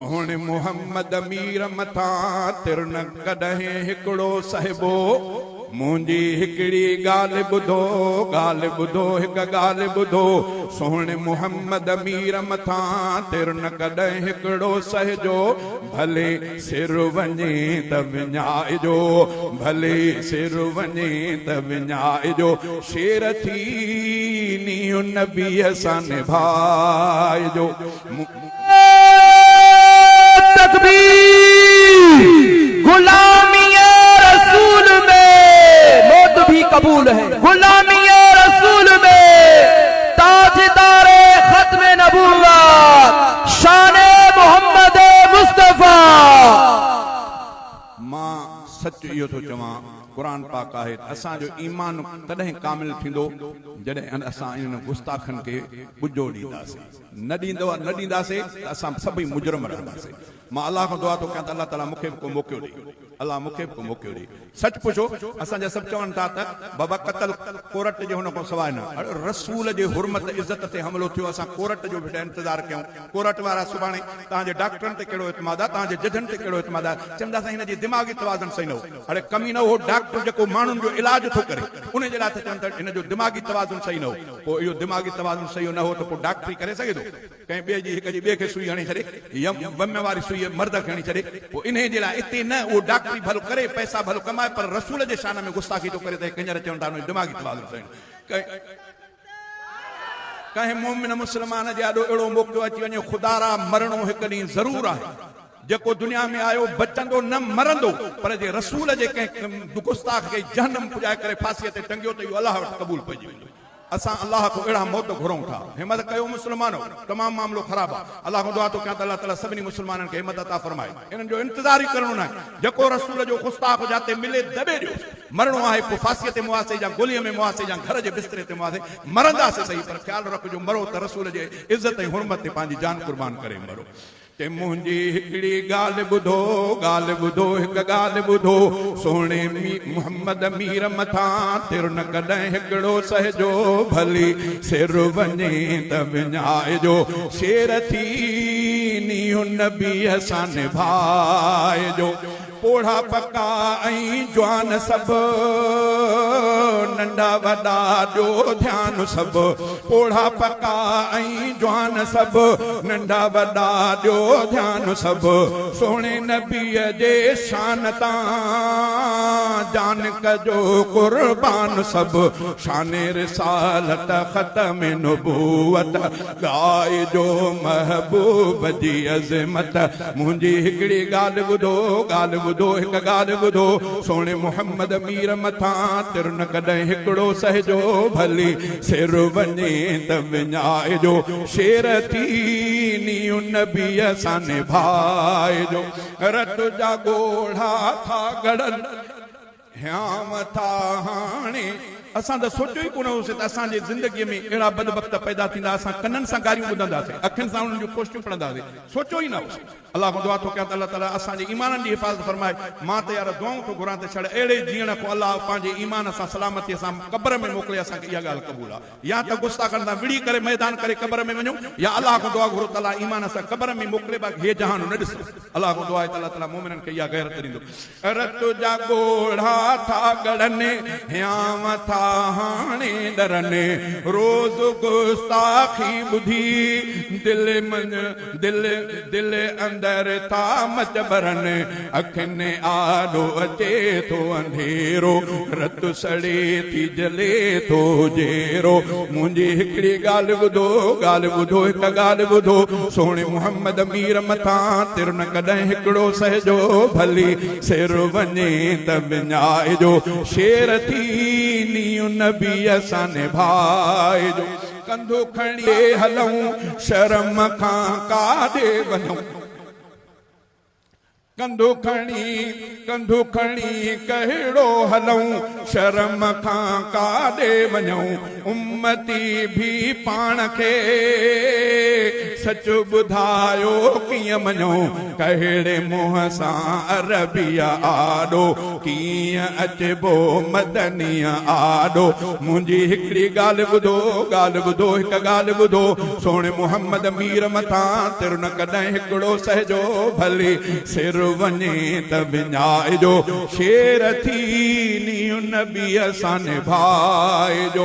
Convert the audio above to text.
هن محمد مير مٿان تر نه ڪڏهن هڪڙو سهبو. منهنجي هڪڙي ڳالهه ٻڌو، ڳالهه ٻڌو، هڪ ڳالهه ٻڌو. سهڻي محمد مير مٿان تر نه ڪڏهن هڪڙو سهجو. ڀلي سر وڃي ته وڃائجو، ڀلي سر وڃي ته وڃائجو، شير ٿي نينهن نبيء سان نڀائجو. تڪبير غلامي رسول ۾ موت ڀي قبول هي غلامي رسول ۾ تاجدار ختم نبوت شان محمد مصطفيٰ. مان سچ اهو ٿو چوان قرآن پاڪ آهي ته اسان جو ايمان تڏهن ڪامل ٿيندو جڏهن اسان انهن گستاخن کي ٻجو ڏينداسين. نه ڏيندو نه ڏينداسين ته اسان سڀئي مجرم رهنداسين. مان الله کان دعا ٿو ڪيان ته الله تعاليٰ مون کي به ڪو موقعو ڏئي. الله مون کي به ڪو موقعو ڏئي. سچ پڇو اسان جا سڀ چون ٿا ته بابا قتل ڪورٽ جي هن کان سواء نه. اڙي رسول جي حرمت عزت تي حملو ٿيو اسان ڪورٽ جو به انتظار ڪيون. ڪورٽ وارا سڀاڻي توهان جي ڊاڪٽرن تي ڪهڙو اعتماد آهي توهان جي ججن تي ڪهڙو اعتماد آهي. چوندا سائين هن جي دماغي توازن صحيح نه هو. اڙي ڪمينو اهو ڊاڪٽر جيڪو ماڻهن جو علاج ٿو ڪري انهي جي لاء ٿا چون ته هن جو دماغي توازن صحيح نه هو. پوء اهو دماغي توازن صحيح نه هو ته پوء ڊاڪٽري ڪري سگهي ٿو؟ ڪنهن ٻئي جي هڪ جي ٻئي کي سوئي هڻي ڇڏي يا وم واري سوئي مرد کي هڻي ڇڏي پوء انهيء جي لاء اتي نه اهو ڊاڪٽري ڀلو ڪري پئسا ڀلو ڪمائي پر رسول جي شان ۾ گستاخي ٿو ڪري ته هي ڪڃر چون ٿا ان جو دماغي توازن صحيح نه ڪنهن مؤمن مسلمان جي آڏو اهڙو موقعو اچي وڃي خدارا مرڻو هڪ ڏينهن ضرور آهي جيڪو دنيا ۾ آيو بچندو نه مرندو پر جي رسول جي ڪنهن گستاخ کي جهنم پڄائي ڪري ڦاسيء تي ٽنگيو ته اهو الله وٽ قبول پئجي ويندو. اسان الله کان اهڙا موت گهرون ٿا. همت ڪيو مسلمانو! تمام معاملو خراب آ. الله کان دعا ٿو ڪيان ته الله تعالي سڀني مسلمانن کي همت عطا فرمائي. انهن جو انتظار ئي ڪرڻو ناهي. جيڪو رسول جو گستاخ جاتي ملي دٻي ڏيوس. مرڻو آهي پوء ڦاسيء تي مئاسي يا گوليء ۾ مئاسي يا گهر جي بستري تي مئاسي مرنداسي سهي پر خيال رکجو مرو ته رسول جي عزت ۽ حرمت تي پنهنجي جان قربان ڪري مرو. چي منهنجي هڪڙي ڳالهه ٻڌو، ڳالهه ٻڌو، هڪ ڳالهه ٻڌو، سهڻي محمد مير مٿان تر نه ڪڏهن هڪڙو سهجو، ڀلي سر وڃي ته وڃائجو، شير ٿي نينهن نبيء سان نڀائجو. پوڙها پڪا ۽ جوان سڀ، ننڍا وڏا ڏيو ڌيان سڀ. پوڙها پڪا ۽ جوان سڀ، ننڍا وڏا ڏيو ڌيان سڀ. سهڻي نبيء جي شان تان، جان ڪجو قربان سڀ. شان رسالت ختم نبوت، ڳائجو محبوب جي عظمت. منهنجي هڪڙي ڳالهه ٻڌو، ڳالهه ٻڌو، هڪ ڳالهه ٻڌو، سهڻي محمد مير مٿان تر نه ڪڏهن هڪڙو سهجو، ڀلي سر وڃي ته وڃائجو، شير ٿي نينهن نبيء سان نڀائجو. رت جا ڳوڙها ٿا ڳڙن. هيانء ٿا هاڻي. اسان ته سوچيو ئي ڪونه هوسين ته اسان جي زندگيء ۾ اهڙا بدبخت پيدا ٿيندا، اسان ڪنن سان گاريون ٻڌنداسين، اکين سان انهن جون پوسٽيون پڙهنداسين، سوچيو ئي نه هوسين. الله کان دعا ٿو ڪيان ته الله تعاليٰ اسان جي ايمانن جي حفاظت فرمائي. مان ته يار دعائون ٿو گهران ته ڇڙ اهڙي جيئڻ کان الله پنهنجي ايمان سان سلامتيء سان قبر ۾ موڪلي اسان کي اها ڳالهه قبول آ. يا ته گستاخن سان وڙهي ڪري ميدان ڪري قبر ۾ وڃون يا الله کان دعا گهرو ته الله ايمان سان قبر ۾ موڪلي باقي هي جهان نه ڏسون. الله کان دعا آهي ته الله تعاليٰ مؤمنن کي اها غيرت ڏيندو. رت جا ڳوڙها ٿا ڳڙن، هيانء ٿا هاڻي ڏرن، روز گستاخي ٻڌي دل من دل دل اندر ٿا مچ ٻرن، اکين آڏو اچي ٿو انڌيرو، رت سڙي ٿي جلي ٿو جيرو. منهنجي هڪڙي ڳالهه ٻڌو، ڳالهه ٻڌو، هڪ ڳالهه ٻڌو، سهڻي محمد مير مٿان تر نه ڪڏهن هڪڙو سهجو، ڀلي سر وڃي ته وڃائجو، شير ٿي نينهن نبيء سان نڀائجو. ڪنڌ کڻي هلون، شرم کان ڪاڏي وڃون. ڪنڌ کڻي، ڪنڌ کڻي ڪهڙو هلون، شرم کان ڪاڏي وڃون؟ امتي به پاڻ کي سچ ٻڌايو ڪيئن مڃون؟ ڪهڙي منهن سان عربيءَ آڏو، ڪيئن اچبو مدنيءَ آڏو؟ منهنجي هڪڙي ڳالهه ٻڌو، ڳالهه ٻڌو، هڪ ڳالهه ٻڌو، سهڻي محمد مير مٿان تر نه ڪڏهن هڪڙو سهجو، ڀلي سر وڃي ته وڃائجو، شير ٿي نبيءَ سان نڀائجو.